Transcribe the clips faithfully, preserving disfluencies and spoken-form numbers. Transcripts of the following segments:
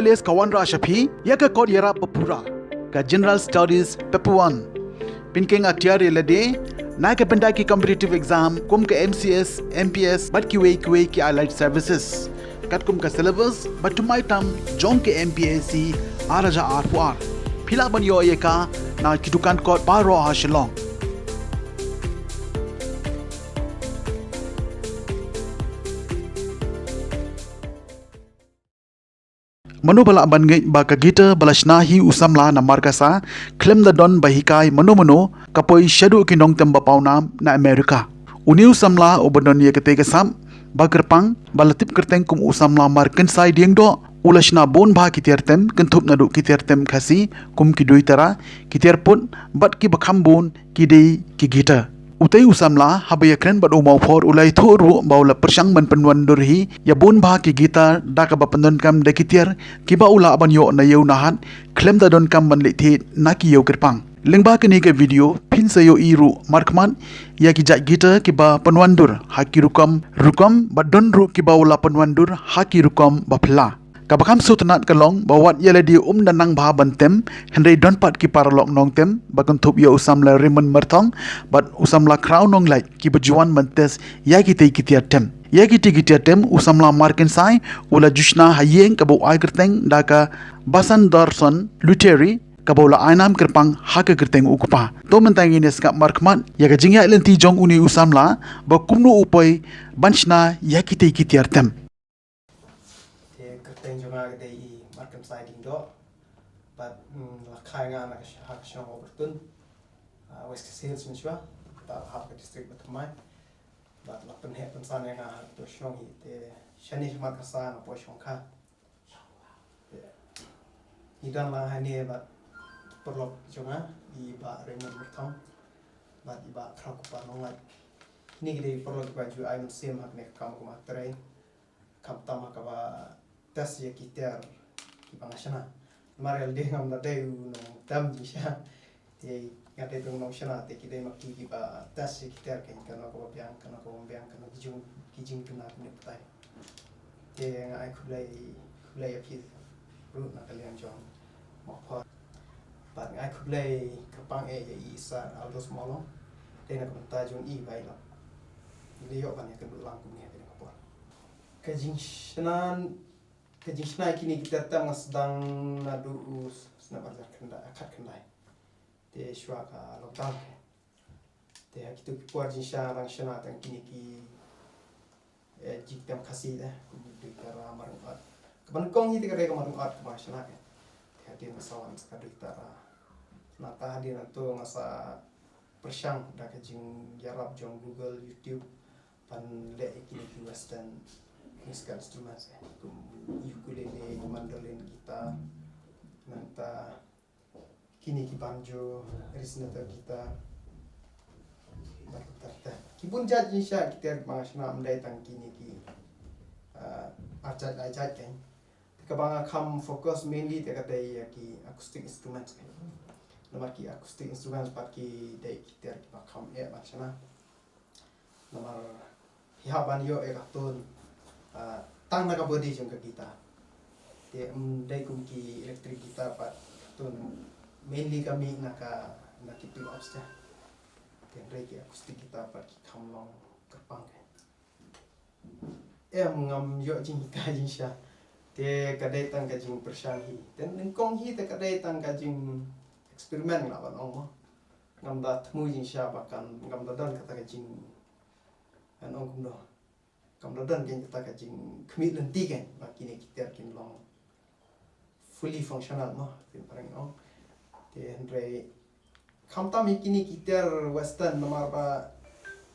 Test ka wanrah sha phi ïa ka kot ïarap ba pura, ka General Studies Paper one. Pynkheiñ atiar ïa lade na ka bynta ki competitive exam kum ka M C S, M P S bad kiwei kiwei ki allied services. Katkum ka syllabus ba thymmai tam jong ka M P S C ar hajar arphew ar. Phi lah ban ïoh ïa ka na ki dukan kot baroh ha Shillong. Mano ba lah ban ngeit ba ka guitar ba la shna hi u samla na Markasa khlem da don ba hikai mano mano, ka poi shaduh ki nongtem ba pawnam na America. Une u samla uba don ïa katei ka sap ba kyrpang, ba la tip kyrteng kum u samla Markynsai Diengdoh, u la shna bun bha ki tiar tem, kynthup naduh ki tiar tem Khasi kum ki duitara, ki tiar put bad kiba kham bun ki dei ki guitar. Utei u samla haba ïakren bad u Mawphor u la ïathuh ruh ba u la pyrshang ban pynwandur hi ïa bun bha ki guitar da kaba pyndonkam da ki tiar kiba u lah ban ïoh na ïew na hat khlem da donkam ban leit thied na ki ïew kyrpang. Lyngba kane ka video phin sa ïohi ruh markhmat ïa ki jait guitar kiba pynwandur ha ki rukom rukom bad don ruh kiba u la pynwandur ha ki rukom ba phylla. Kaba kham sngewtynnat ka long ba wat ïa lade um da nang bha ban tem, hynrei don pat ki paralok nongtem ba kynthup ïa u samla Raymond Myrthong bad u samla Khraw Nonglait kiba ju wan ban test ïa kitei ki tiar tem. Ïa kitei ki tiar tem u samla Markynsai u la ju shna ha ïing kaba u ai kyrteng da ka Basan Darson Luteri, kaba u la ai nam kyrpang ha ka kyrteng u kpa. To mynta ngin ïa sngap markhmat ïa ka jingïaid lynti jong une u samla ba kumno u poi ban shna ïa kitei ki tiar tem. Te kyrteng jong nga ka dei i Markynsai Diengdoh. Bad, mm, la kha ïa nga na ka sh-, ha ka shnong Warburton, ah, West Khasi Hills mynshuwa. Kata la hap ka district ba thymmai. Bad la pynheh pynsan ïa nga ha kato ka shnong hi. Te shane shakhmat ka sa nga poi shongkha. Te ngi don lang hangne bad ki paralok jong nga, i Bah Raymond Myrthong bad i Bah Khraw Kpa Nonglait. Kine ki dei ki paralok kiba ju ai mynsiem ha kane ka kam kaba nga trei. Khamtam ha kaba test ïa ki tiar kiba nga shna. Namar ïa lade ngam da dei u nongtem jingshisha. Te nga dei tang u nongshna, te ki dei ma ki kiba test ïa ki tiar keiñ, kano kaba biang, kano kaba ym biang, kano ki jing, ki jingduna kine batai. Te nga ai khublei, khublei ïa phi ruh na ka liang jong Mawphor. Bad nga ai khublei kyrpang eh ïa i Sir Aldous Mawlong. Te na ka bynta jong i ba i la, i la ïoh ban ïakynduh lang kumne ha kane ka por. Ka jingshna, ka jingshna ïa kine ki tiar tem nga sdang naduh u snem ar hajar khyndai, khatkhyndai. Te shuwa ka lockdown te. Te ha kito ki por jingshisha nga dang shna tang kine ki, eh, jingtem Khasi te, kum duitara, marngut. Kaba nyngkong hi te ka dei ka marngut kaba nga shna te. Te hadien nga sa wan sa ka duitara. Nangta hadien nangto nga sa pyrshang da ka jingïarap jong Google, YouTube, ban leh ïa kine ki western musical instruments, eh, kum ukulele, mandolin, guitar, nangta kine ki banjo, resonator guitar, bad ki tiar tem. Ki bun jait jingshisha ki tiar ba nga shna, ym dei tang kine ki, ah, ar jait lai jait keiñ. Te kaba nga kham focus mainly te ka dei ïa ki acoustic instruments keiñ. Namar ki acoustic instruments pat ki dei ki tiar kiba kham eh ban shna. Namar phi hap ban ïoh ïa ka tone, ah, tang na ka body jong ka guitar. Te ym dei kum ki electric guitar pat ka tone mainly ka mih na ka, na ki pickups te. Te hynrei ki acoustic guitar pat ki kham long kyrpang keiñ. Em, ngam ïoh jinghikai jingshisha. Te ka dei tang ka jingpyrshang hi. Te nyngkong hi te ka dei tang ka jing experiment nga lah ban ong mo. Ngam da thmu jingshisha ba kan, ngam da don kata ka jing, ngan ong kumno, ngam da don keiñ kata ka jingkhmih lynti keiñ ba kine ki tiar kin long fully functional mo, phin pyrshang ong. Te hynrei khamtam ïa kine ki tiar western namar ba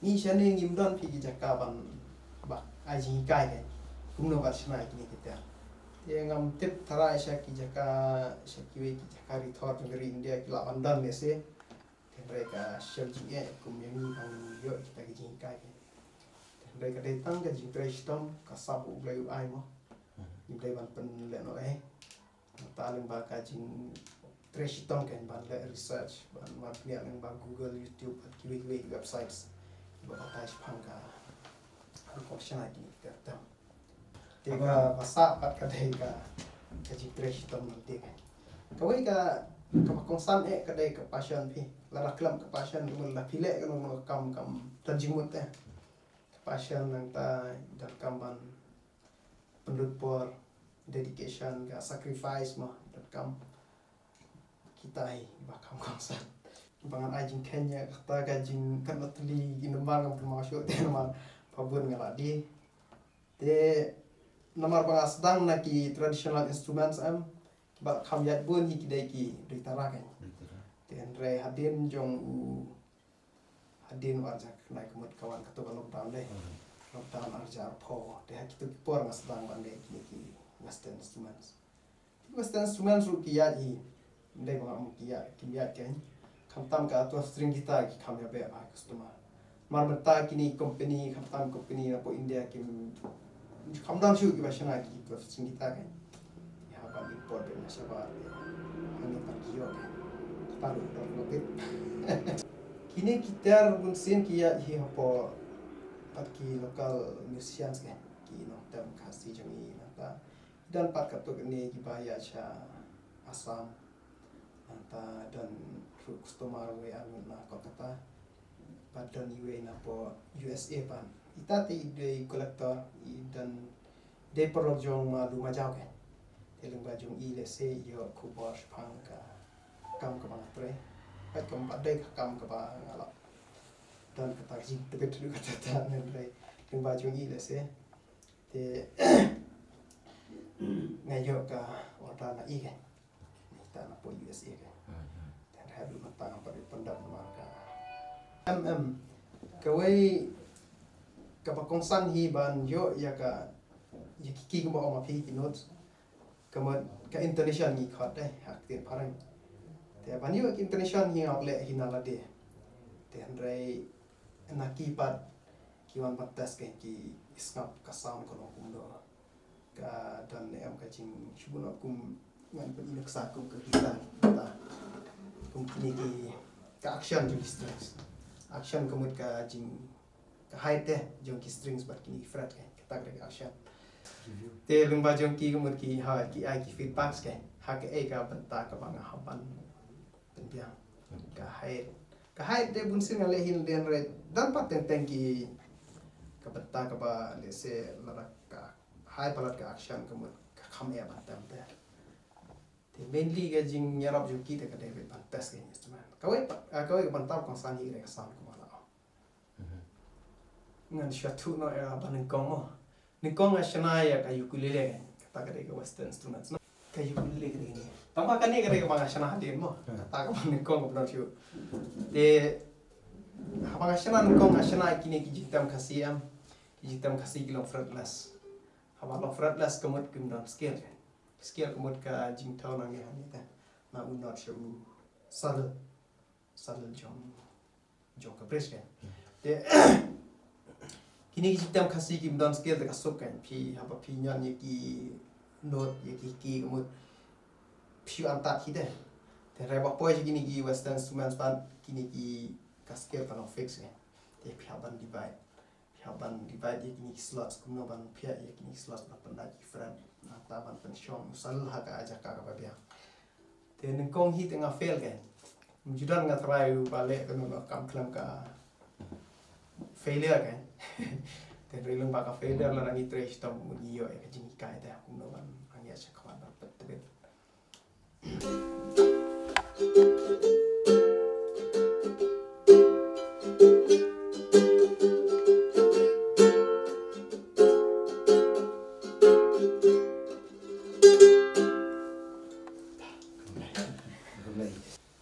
ngi shane ngim don phi ki jaka ban, ba ai jinghikai keiñ kumno ban shna ïa kine ki tiar. Te ngam tip tharai sha ki jaka, sha kiwei ki jaka ri thor jong ka ri India ki lah ban don lehse. Te hynrei ka shem jingeh kum ïa ngi ba ngim ïoh kita ki jinghikai keiñ. Te hynrei ka dei tang ka jingtrei shitom, ka sap U Blei u ai mo. Ngim dei ban pynlehnohei. Nangta lyngba ka jingtrei shitom keiñ ban leh research, ban, ban pynïaid lyngba Google, YouTube bad kiwei kiwei ki websites kiba batai shaphang ka rukom shna kine ki tiar tem. Te kaba sah pat ka dei ka, Ka jingtrei shitom na lade ka. Kawei ka, kaba kongsan eh ka dei ka passion phi. Lada khlem ka passion ka mut la phi leh kano kano ka kam kam don jingmut eh. Ka passion nangta don kam ban pynlut por, dedication, ka sacrifice mo, don kam kita hi ba kam kongsan. Ba ngan ai jingkheiñ ïa kata ka jingkynmaw tylli ki namar ngam kynmaw shuh te namar ba bun nga la die. Te namar ba nga sdang na ki traditional instruments em, kiba kham ïaid bun hi ki dei ki dui tara kein. Te hynrei hadien jong u, hadien u arja khnai ka mut ka wan kato ka lockdown dei. Lockdown arja arphew. Te ha kito ki por nga sdang ban leh kine ki western instruments. Western instruments ruh ki ïaid hi. Ym dei ba ngam ki ïaid, kim ïaid kein. Khamtam ka twelve string guitar ki kham ïa beh ba customer. Mar mynta kine company, khamtam company na po India kim, kham don shuh kiba shna ki twelve string guitar kein. Ïa ba import beh na shabar. Hangne pat ki ïoh kein. Kata ruh don lo bit. Kine ki tiar bun sien ki ïaid hi hapoh pat ki local musicians kein. Ki nongtem Khasi jong ngi nangta. Don pat katto katne kiba ïaid sha Assam. Nangta don ruh customer wei arngut na Kolkata. Pat don iwei na po U S A pat. Ita te i dei collector, i don dei paralok jong ma Lum Majaw kein. Te lyngba jong i lehse i ïoh khubor shaphang ka kam kaba nga trei. Pat kam pat dei ka kam kaba nga lah don kata ka jingtbit ruh kata ta hynrei lyngba jong i lehse. Te nga ïoh ka order na i kein. Ita na po U S A kein. Te hynrei haduh mynta ngam pat ïoh pyndap namar ka M M. Kawei kaba kongsan hi ban ïoh ïa ka, ïa ki key kumba ong ma phi ki notes. Ka mut ka intonation ngi khot dei ha ka ktien phareng. Te ban ïoh ka intonation ngi ngap leh hi na lade. Te hynrei na ki pat ki wan ban test kein ki sngap ka sound ka long kumno. Ka don ne em ka jingshibun kum ngan pyn-i nuksa kum ka guitar, guitar. Kum kine ki ka action jong ki strings. Action ka mut ka jing ka height te jong ki strings bad kine ki fret kein. Kata ka dei ka action. Te lyngba jong ki ka mut ki ha ki ai ki feedbacks kein. Ha kaei ka bynta kaba nga hap ban pynbiang. Ka height. Ka height te bun sien nga leh hi na dien re. Don pat teng teng ki ka bynta kaba lehse lada ka high palat ka action ka mut ka kham eh ban tem te. Te mainly ka jingïarap jong ki te ka dei ban test ka instrument. Kawei pat, ah, kawei ka bynta kongsan hi ka dei ka sound kumba la ong. Ngan shu ïathuh noh ïa ba nyngkong mo. Nyngkong nga shna ïa ka ukulele kein. Kata ka dei ka western instruments no. Ka ukulele ka dei kane. Tangba kane ka dei kaba nga shna hadien mo. Kata kaba nyngkong kaba don shuh. Te haba nga shna nyngkong nga shna kine ki jingtem Khasi em. Ki jingtem Khasi ki long fretless. Haba long fretless ka mut kim don scale kein. Scale ka mut ka jingthaw nangne hangne te. Na u note sha u saddle. Saddle jong jong ka bridge kein. Te kine ki jingtem Khasi kim don scale te ka suk kein. Phi haba phi ñion ïa ki note ïa ki key ka mut phi antat hi te. Te hynrei ba poi sha kine ki western instruments pat kine ki ka scale ka long fix kein. Te phi hap ban divide. Phi hap ban divide ïa kine ki slots kumno ban phiah ïa kine ki slots ban pyndait ki fret. Nangta ban pynshong u saddle ha ka jaka kaba biang. Te nyngkong hi te nga fail kein. Ym ju don nga try u ba leh kano kano ka kam khlem ka failure kein. Te hynrei lyngba ka failure lada ngi trei shitom ngi ïoh ïa ka jinghikai te kumno ban nang ïa shakhmat ban pyntynnat.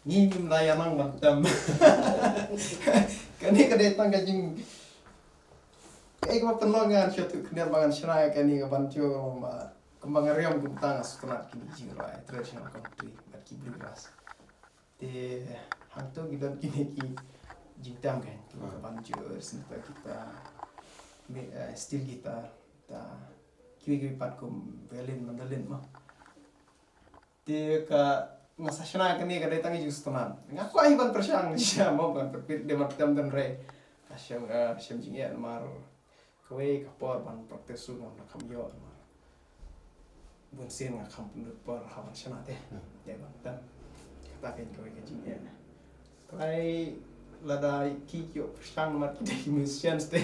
Ngi ngim da ïa nang ban tem. Kane ka dei tang ka jing, kaei kaba pynlong ngan shu tuh khyndiat ba ngan shna ïa kane ka banjo, kumba, kumba nga riam kumta nga sngewtynnat kine ki jingrwai traditional country bad ki bluegrass. Te hangto ki don kine ki jingtem kein, kiba ka banjo, synth, kita, me-, eh, steel guitar, ta, kiwei kiwei pat kum violin, mandolin mo. Te ka nga sa shna kane ka dei tang ïa ka jingsngewtynnat. Nga kwah hi ban pyrshang sha mo ban pynpeit de ban tem, hynrei ka shem, eh, shem jingeh namar kawei ka por ban practice ruh ngam da kham ïoh namar Bun sien nga kham pynlut por ha ban shna te. Hmm. Dei ban tam. Kata kein kawei ka jingeh. Trai lada ki ïoh pyrshang namar ki dei ki musicians te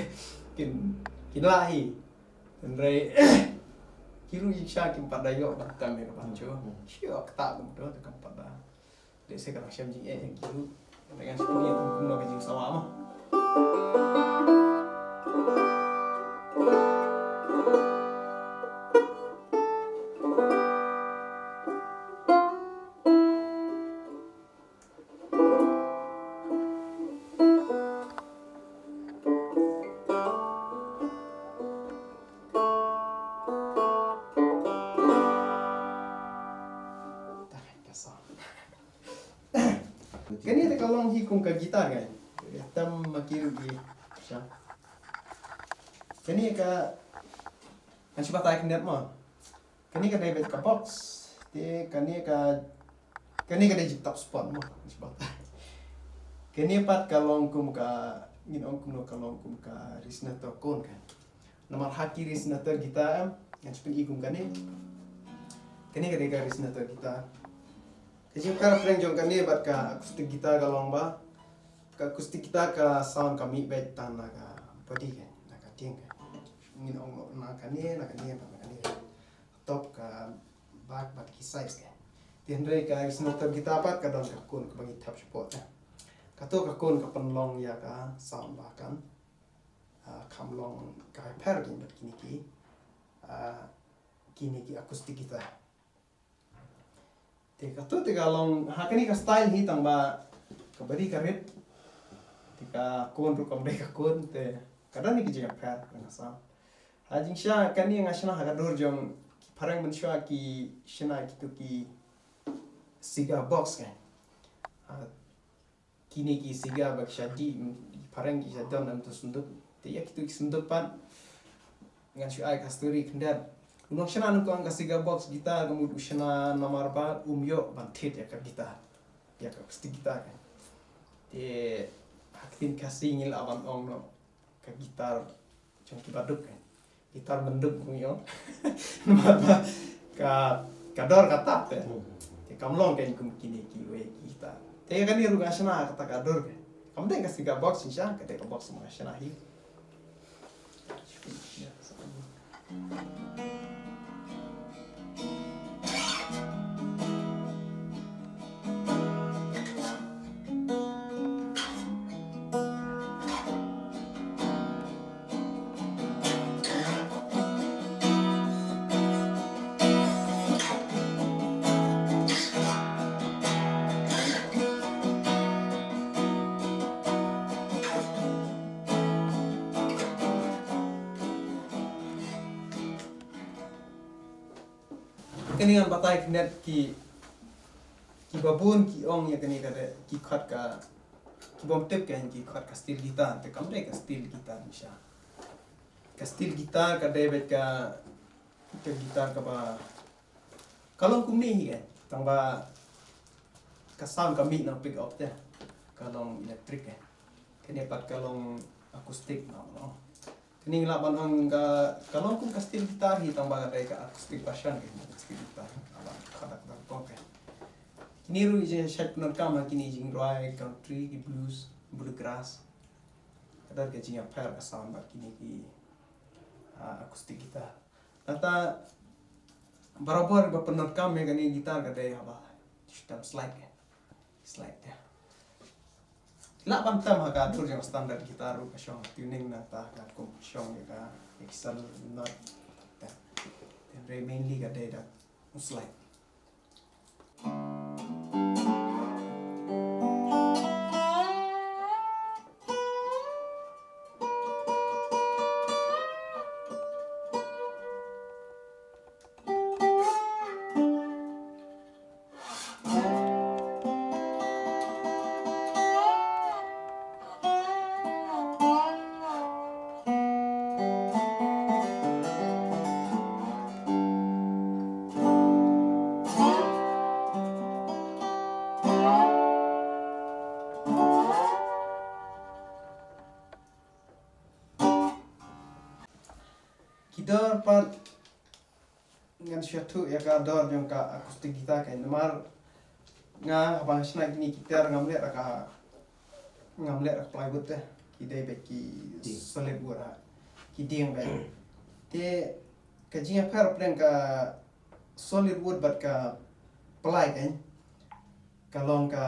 kin, kin lah hi. Hynrei ki ruh jingshisha kim pat da ïoh ban tam ïa ka banjo. Hmm. Shu ïoh kata kumto te kam pat da. Dei se ka dang shem jingeh ïa ki ruh. Te ngan shu pule kum kumno ka jingsawa mo. Kane te ka long hi kum ka guitar kan. Tam ma ki ruh ki. Sha. Kane ka, ngan shu batai khyndiat mo. Kane ka dei beit ka box. Te kane ka, kane ka dei jingtap spot mo. Ngan shu batai. Kane pat ka long kum ka, ngin ong kumno, ka long kum ka resonator cone kan. Namar ha ki resonator guitar em, ngan shu pyni kum kane. Kane ka dei ka resonator guitar. Ka jingpher pyrshang jong kane bad ka acoustic guitar ka long ba, ka acoustic guitar ka sound ka mih beit tang na ka body ka, na ka tieng ka. Ngin ong na kane, na kane, na kane. Top ka back bad ki sides ka. Te hynrei ka resonator guitar pat ka don ka cone kaba ngi thep shapoh ka. Kato ka cone ka pynlong ïa ka sound ba kan, ah, kham long ka pher ki bad kine ki, ah, kine ki acoustic guitar. Te kato te ka long ha kane ka style hi tang ba ka body ka rit. Te ka cone ruh kam dei ka cone te ka don ïa ki jingpher ka sound. Ha jingshisha kane nga shna ha ka dur jong ki phareng mynshuwa ki shna kito ki cigar box ka. Ha kine ki cigar ba ki sha dih, phareng ki sha don em to sanduk. Te ïa kito ki sanduk pat ngan shu ai ka story khyndiat. U nongshna nyngkong ka cigar box guitar ka mut u shna namar ba um ïoh ban thied ïa ka guitar, ïa ka acoustic guitar ka. Te ha ktien Khasi ngi lah ban ong noh ka guitar jong ki baduk ka. Guitar benduk kum ïoh. Namar ba ka, ka dor ka tap te. Hmm. Te kam long kein kum kine kiwei ki guitar. Te kane ruh nga shna kata ka dor ka. Kam dei ka cigar box shisha, ka dei ka box ma nga shna hi. Kane ngan batai khyndiat ki, ki babun ki ong ïa kane ka dei, ki khot ka, ki bym tip ka ki khot ka steel guitar, te kam dei ka steel guitar shisha. Ka steel guitar ka dei beit ka, ka guitar kaba, ka long kumne hi ka, tang ba ka sound ka mih na pick up te, ka long electric ka. Kane pat ka long acoustic na long. Kane ngi lah ban ong ka, ka long kum ka steel guitar hi tang ba ka dei ka acoustic version ka, ka steel guitar. Ka ba ka dak dak ka. Kine ruh i jingshait pyndonkam ha kine jingrwai country, ki blues, bluegrass. Ka don ka jingïapher ka sound bad kine ki, ah, acoustic guitar. Nangta barabor ba pyndonkam ïa kane guitar ka dei haba shu tem slide ka. Slide te. Lah ban tem ha ka dur jong standard guitar ruh ka shong tuning nangta ka kum shong ïa ka excel note. Te. Te mainly ka dei da u slide. Ki dor pat Ngan shu ïathuh ïa ka dor jong ka acoustic guitar ka, namar nga haba nga shna kine ki tiar ngam leh da ka, ngam leh da ka plywood te, ki dei beit ki solid wood ha. Ki dieng beit. Te ka jingïapher pdeng ka solid wood bad ka ply ka, ka long ka,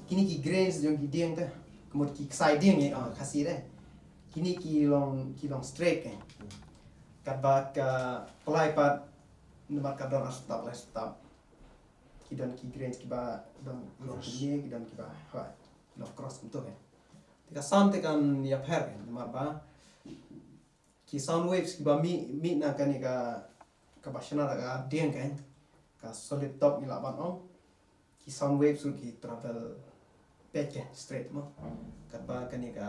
kine ki grains jong ki dieng te, ka mut ki ksai dieng ïa, ah, Khasi te. Kine ki long, ki long straight ka. Katba ka ply pat namar ka don ar stop lai stop. Ki don ki grains kiba don long kine, ki don kiba, ha, long cross kumto ka. Te ka sound te kan ïapher ka, namar ba ki sound waves kiba mih, mih na kane ka, kaba shna da ka dieng ka, ka solid top ngi lah ban ong. Ki sound waves ruh ki travel peit ka straight mo. Katba kane ka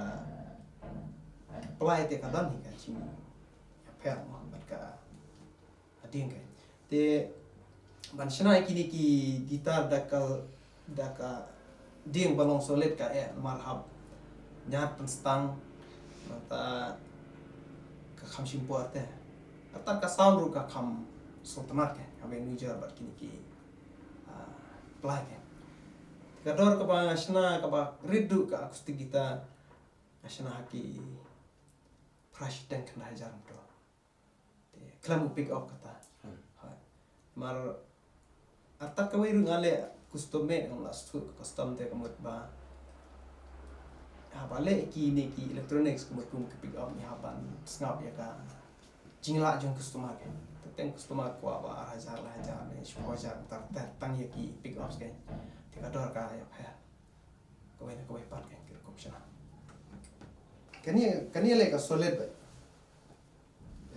ply te ka don hi ka jingïapher mo bad ka dieng ka. Te ban shna ïa kine ki guitar da ka, da ka dieng ba long solid ka eh, namar hap ñiad pynstang, nangta ka kham shim por te. Kata ka sound ruh ka kham sngewtynnat ka, haba nujor bad kine ki, ah, ply ka. Ka dor kaba nga shna kaba rit duh ka acoustic guitar, nga shna ha ki phra shiteng khyndai hajar kumto. Te khlem u pick up kata. Hmm. Ha. Mar artat kawei ruh nga leh custom made, nga la shu custom te ka mut ba haba leh kine ki electronics ka mut kum ki pick up ngi hap ban sngap ïa ka jinglah jong customer ka. Te teng customer kwah ba ar hajar, lai hajar ne shiphew hajar, tang, tang, tang ïa ki pick ups ka. Te ka dor ka ïapher. Kawei na kawei pat ka, ki rukom shna. Kane, kane leh ka solid beit.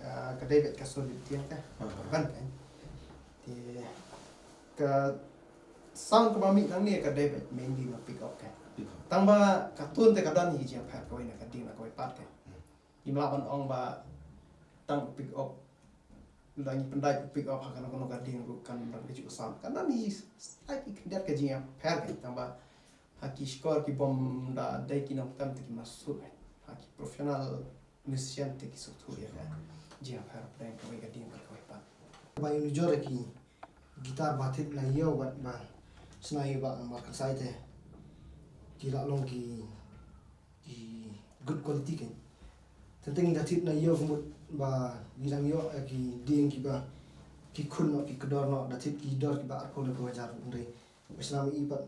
Ïa, ka dei beit ka solid dieng ka. Ah. Ban ka. Te ka sound kaba mih nangne ka dei beit mainly na pick up ka. Pick up. Tang ba ka tone te ka don hi jingïapher kawei na ka dieng na kawei pat ka. Hmm. Ngim lah ban ong ba tang pick up, lada ngi pyndait pick up ha kano kano ka dieng ruh kan don kajuh sound. Kan don hi slight khyndiat ka jingïapher ka, tang ba ha ki shkor ki bym da dei ki nongtem te ki ma sngewthuh. Ha ki professional musician te ki sngewthuh ïa ka jingïapher pdeng kawei ka dieng bad kawei pat. Ba ïa nujor ïa ki guitar ba thied na ïew bad ba shna ïa ba markhyndsai te ki la long ki, ki good quality ka. Teng teng ngi da thied na ïew ka mut ba ngi dang ïoh ïa ki dieng kiba ki khun noh, ki kdor noh, da thied ki dor kiba arphew laiphew hajar, hynrei ba shna ma i pat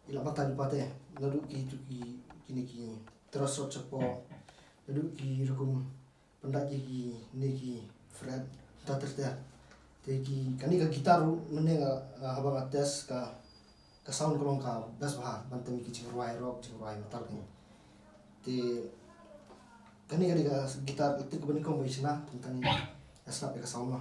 i la batai lypa te, naduh ki tu ki, kine ki tyrosot shapoh, naduh ki rukom pyndait ïa kine ki fret, ter ter ter. Te ki, kane ka guitar ruh mynne nga, ah, haba nga test ka, ka sound ka long ka best bha ban tem ïa ki jingrwai rock, jingrwai metal kine. Te kane, kane ka guitar electric kaba nyngkong ba i shna, tang ïa sngap ïa ka sound ma.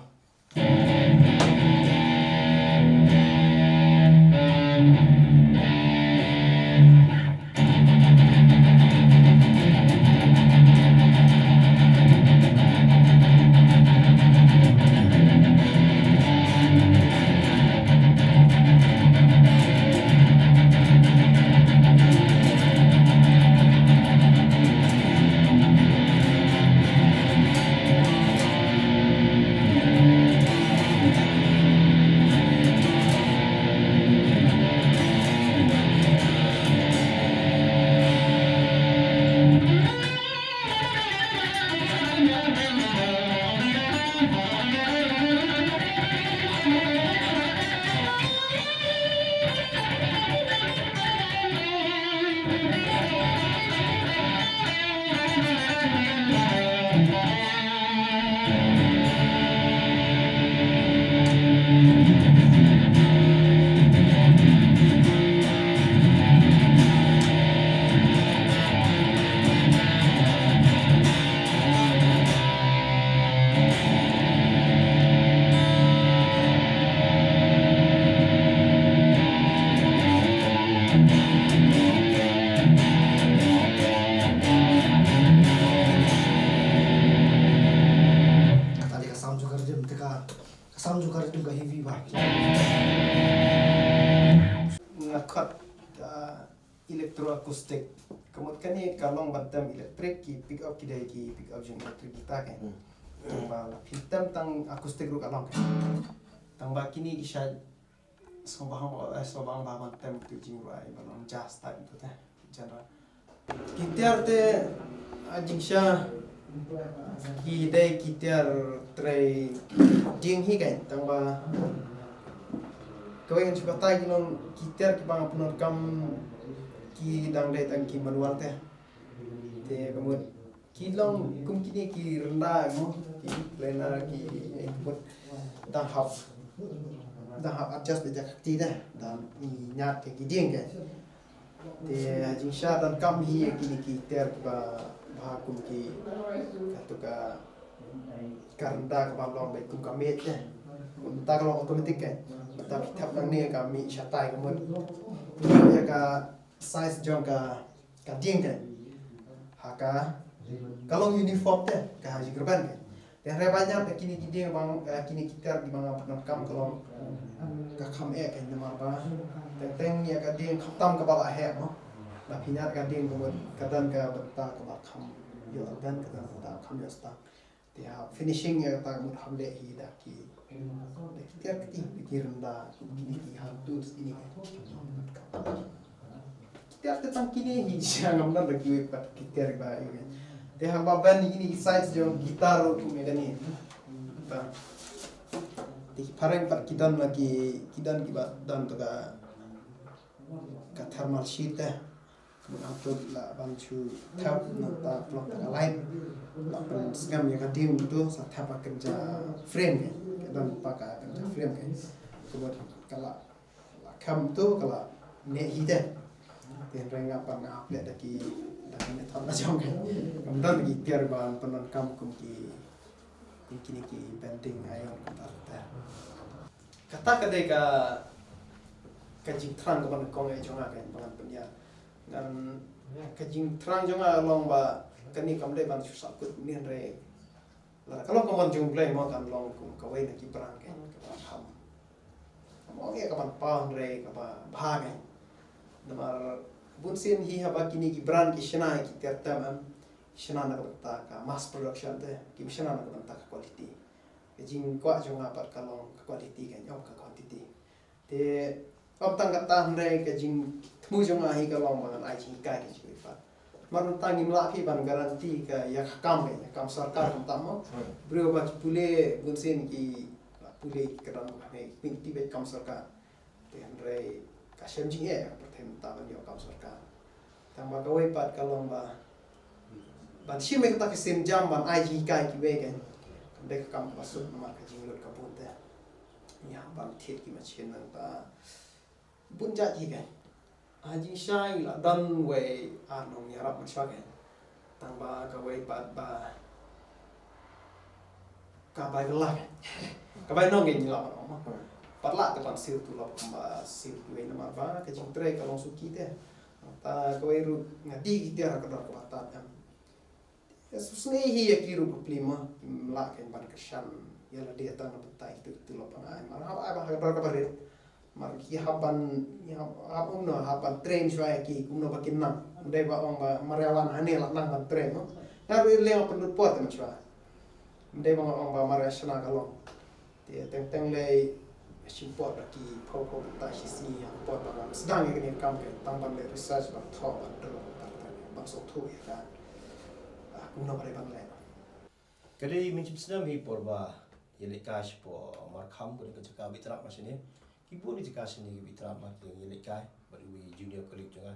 Kata dei ka sound jong ka rhythm, te ka, ka sound jong ka rhythm ka heavy bha. Nga khot, ah, electroacoustic. Ka mut kane ka long ban tem electric, ki pick up ki dei ki pick up jong electric guitar ka. Hmm. Tang ba la phi tem tang acoustic ruh ka long ka. Tang ba kine ki shait sngewbha, eh, sngewbha ba ban tem tu jingrwai ba long jazz type tu te. Genre. Ki tiar te, ah, jingshisha ki dei ki tiar trei dieng hi ka, tang ba kawei ngan shu batai ki long ki tiar kiba nga pyndonkam ki dang dei tang ki manual te. Te ka mut ki long kum kine ki rynda mo, ki planer ki, eh, mut dang hap, dang hap adjust beit ïa ka kti te, dang ñiad ki dieng ka. Te jingshisha donkam hi ïa kine ki tiar kiba bha kum ki, kato ka, ka rynda kaba long beit kum ka miej te. Mynta ka long automatic ka. Mynta phi thep nangne ka mih shatai ka mut. Ïa ka size jong ka, ka dieng ka. Ha ka, ka long uniform te, ka ha jingrben ka. Te hynrei ba ñiad ka kine ki dieng bang, eh, kine ki tiar kiba nga pyndonkam ka long ka kham eh ka, namar ba teng teng ïa ka dieng khamtam kaba la heh mo. La phi ñiad ka dieng ka mut ka don ka bynta kaba kham ïoh stang, ka don ka bynta kham ïoh stang. Te ha finishing ïa kata ka mut ham leh hi da ki, da ki tiar kti, da ki rynda, kine ki hand tools kine ki. Ki tiar te tang kine hi, sha ngam don da kiwei pat ki tiar ba ïa. Te haba ban ïa kine ki size jong guitar ruh kum ïa kane. Te ki phareng pat ki don la ki, ki don kiba don to ka, ka thermal sheet te. Ka mut hangto la ban shu thep nangta plot ta ka light. La pynsngem ïa ka dieng to sa thep ha kynja frame ka. Ka don pat ka kynja frame ka. Ka mut ka la, la kham to ka la neh hi te. Te hynrei nga pat nga hap leh da ki, da ki method la jong ka. Kam don ki tiar ban pyndonkam kum ki, kum kine ki bending iron kata te. Kata ka dei ka, ka jingthrang kaba nyngkong eh jong nga ka ba ngan pynïaid. Ngan, ka jingthrang jong nga long ba kane kam dei ban shu sah kut mynhynrei. Lada ka long ka mon jong U Blei mo kan long kum kawei na ki brand ka, kaba kham. Mo ngi ka ban paw hynrei kaba bha ka. Namar bunsien hi haba kine ki brand ki shna ki tiar tem em, shna na ka bynta ka mass production te, kim shna na ka bynta ka quality. Ka jingkwah jong nga pat ka long ka quality ka, ym ka quantity. Te ym tang kata hynrei ka jingthmu jong nga hi ka long ba ngan ai jinghikai ka jinghikai pat. Mar nangta ngim lah phi ban guarantee ka ïa ka kam ka, ïa ka kam sorkar kumta mo. Briew ba ki pule bunsien ki pule ka dang ba ne ki pynti bad kam sorkar. Te hynrei ka shem jingeh ka pyrthei mynta ban ïoh kam sorkar. Tang ba kawei pat ka long ba ban shim ïa kata ka sienjam ban ai jinghikai kiwei ka. Kam dei ka kam kaba suk namar ka jinglut ka bun te. Ïa ban thied ki machine nangta bun jait hi ka. Ha jingshisha la don wei ar nongïarap mynshuwa ka. Tang ba kawei pat ba ka bai bylla ka. Ka bai nong ka ngi lah ban ong. Pat lah ka ban siew tulop kumba siew kiwei namar ba ka jingtrei ka long suki te. Ta kawei ruh nga die ki tiar ha ka dor kaba tad em. Ïa sngewsih hi ïa ki ruh bapli ma, kim lah kein ban kyrshan ïa lade tang na bynta ito ito la pang ai. Mar hap ai ba ha ka dor kaba rit. Mar ki hap ban, ki hap, hap kumno, hap ban train shuwa ïa ki kumno ba kin nang. Ym dei ba ong ba mar ïa wan hangne la nang ban train mo. Nga ruh leng pynlut por te mynshuwa. Ym dei ba nga ong ba mar ïa shna ka long. Te teng teng lei shim por da ki phew phew bynta shi sngi ha por ba ngan sdang ïa kane ka kam ka tang ban leh research ban thoh ban drone ban tang ban sngewthuh ïa ka, ah, kumno ba dei ban leh. Ka dei mynshem snem hi por ba ïalehkai shapoh Markham, ka dei ka jaka ba i trap ma shane. Ki bun ki jaka shane ki ba i trap ma ki ïalehkai bad iwei i junior colleague jong nga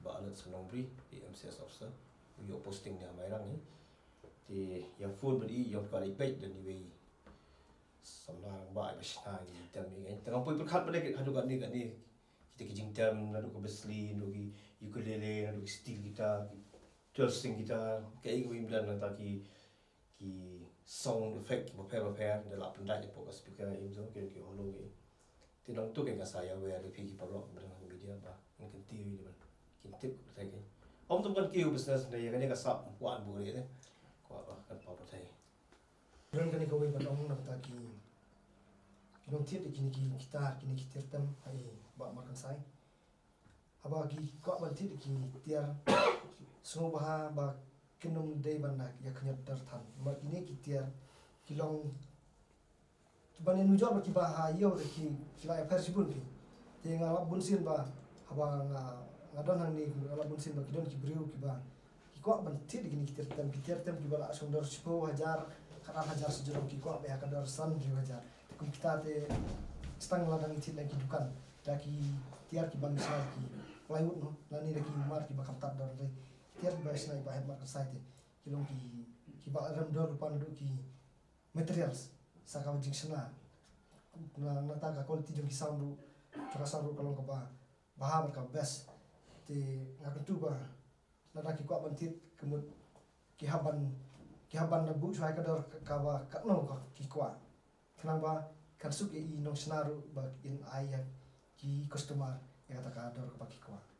ba Alert Sonongbri, i M C S officer, u ïoh posting ne ha Mairang hi. Te ïa phone bad i ïoh ka leit beit don iwei samla rangbah ba shna ngi tem ngi. Te ngam poi pyrkhat ba dei ka haduh katne katne. Kita ki jingtem naduh ka Beslie, naduh ki ukulele, naduh ki steel guitar, ki twelve string guitar, kaei kawei ym don nangta ki, ki sound effect kiba pher ba pher, da lah pyndait hapoh ka speaker im jong ki, ki hollow ki. Te nangtu kein ka sa ïa wer ïa phi ki paralok ba dang ha media ba ngan kyntiew ïa ki ban kin tip ka pyrthei kein. Ym tum kan kiew business ne ïa kane ka sap wan bu re te. Kwah ba kan paw pyrthei. Don kane kawei ban ong nangta ki, ki nongthied ïa kine ki guitar, kine ki tiar tem ha i Bah Markynsaw. Haba ki kwah ban thied ïa ki tiar sngewbha ba kin ym dei ban ïa khynñiot dar than. Namar kine ki tiar ki long, ban ïanujor bad kiba ha ïew te ki, ki la ïapher shibun ki. Te nga lap bunsien ba haba nga, nga don hangne, nga lap bunsien ba ki don ki briew kiba ki kwah ban thied ïa kine ki tiar tem, ki tiar tem kiba la shong dor shiphew hajar, khatar hajar, shu jrong ki kwah beh ha ka dor san hynriew hajar. Te kum kita te, tang la dang thied na ki dukan da ki tiar kiba ngi shna ki plywood, noh, lane da ki mar kiba kham tad dor, hynrei ki tiar kiba shna ïa ba hep markasai te ki long ki, kiba rem dor lypa naduh ki materials, sa ka jingshna. Na, nangta ka quality jong ki sound ruh, jong ka sound ruh ka long kaba bha bad kaba best. Te nga kyntu ba lada ki kwah ban thied, ka mut ki hap ban, ki hap ban da buh shuwa ïa ka dor kaba katno ka ki kwah, khnang ba kan suk ïa i nongshna ruh ba kin ai ïa ki customer ïa kata ka dor kaba ki kwah.